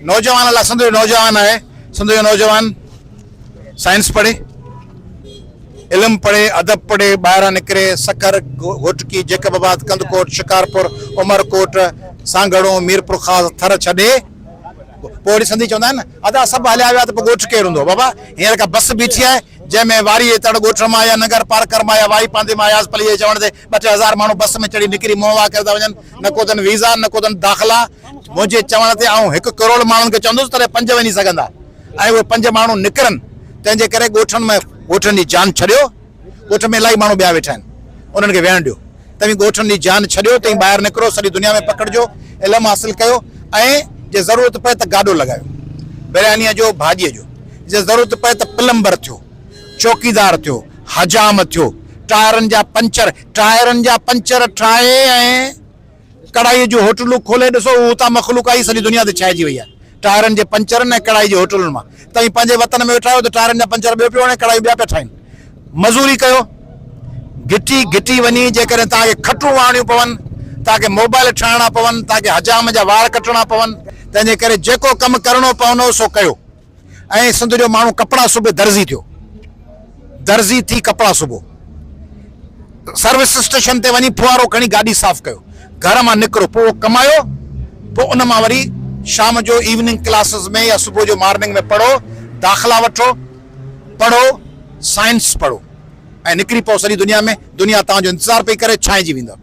نوجوان لاء سنڌ جو نوجوان آهي، سنڌ جو نوجوان سائنس پڙهي، علم پڙهي، ادب پڙهي، ٻاهران نڪري سکر، گهوٽڪي، جيڪب آباد، ڪنڌڪوٽ، شڪارپور، عمرڪوٽ، سانگهڙو، ميرپورخاص، ٿر ڇڏي پوء وري سنڌي چوندا آهن نه ادا سڀ هليا ويا ته پوء ڳوٺ ڪير هوندو؟ بابا هينئر ڪا بس بيٺي آهي جنهن ۾ واري جي تڙ ڳوٺ مان يا ننگر پارڪر مان يا وائي پانڌي مان اياز پليجي جي چوڻ تي ٻه ٽي هزار ماڻهو بس ۾ چڙهي نڪري منهن واهه ڪري ٿا وڃن نه ڪو اٿن ويزا نه ڪو اٿن داخلا منهنجي چوڻ تي آئون هڪ ڪروڙ ماڻهن کي چوندس تڏهن پنج وڃي سگهندا ۽ اهي پنج ماڻهو نڪرن تنهن جي ڪري ڳوٺن ۾ ڳوٺن جي جان ڇڏيو ڳوٺ ۾ الاهي ماڻهو ٻيا ويٺا آهن انهن کي ويهڻ ڏيو توهين ڳوٺن جي جان ڇڏيو توهين ٻاهر نڪرو سڄي دنيا ۾ پکڙجو علم حاصل ڪيو ۽ جي ضرورت پئي ته گاڏو لڳايو بريانيء جو ڀاڄيء جو جي ضرورت پئي ته پلمبر ٿيو چوڪيدار ٿيو حجام ٿيو ٽائرن جا پنچر ٽائرن جا پنچر ٺاهي ۽ ڪڙهائيء جون هوٽلون کولي ڏسو، هو اتان مخلوق آئي سڄي دنيا تي ڇائجي وئي آهي. ٽائرن جي پنچرن ۽ ڪڙهائي جي هوٽلن مان. توهين پنهنجي وطن ۾ ويٺا آهيو ته ٽائرن جا پنچر ٻيو پيو هڻي، ڪڙهايون ٻيا پيا ٺاهين. مزوري ڪيو. گهٽي گهٽي وڃي جيڪڏهن توهان کي کٽون واهڻيون پون، توهان کي موبائل ٺاهڻا پون، توهان کي حجام جا وار ڪٽڻا پون، تنهن جي ڪري جيڪو ڪم ڪرڻو پوندو سو ڪيو. ۽ سنڌ جو ماڻهو ڪپڙا سبي درزي ٿيو. درزي ٿي ڪپڙا سبو. سروس اسٽيشن تي وڃي ڦوهارو کڻي گاڏي صاف ڪيو. گهر مان نڪرو پوء اهو ڪمايو پوء ان مان وري شام جو ايوننگ ڪلاسز ۾ يا صبح جو مارننگ ۾ پڙهو، داخلا وٺو، پڙهو، سائنس پڙهو ۽ نڪري پئو سڄي دنيا ۾ دنيا توهان جو انتظار پئي ڪري ڇانئجي ويندؤ.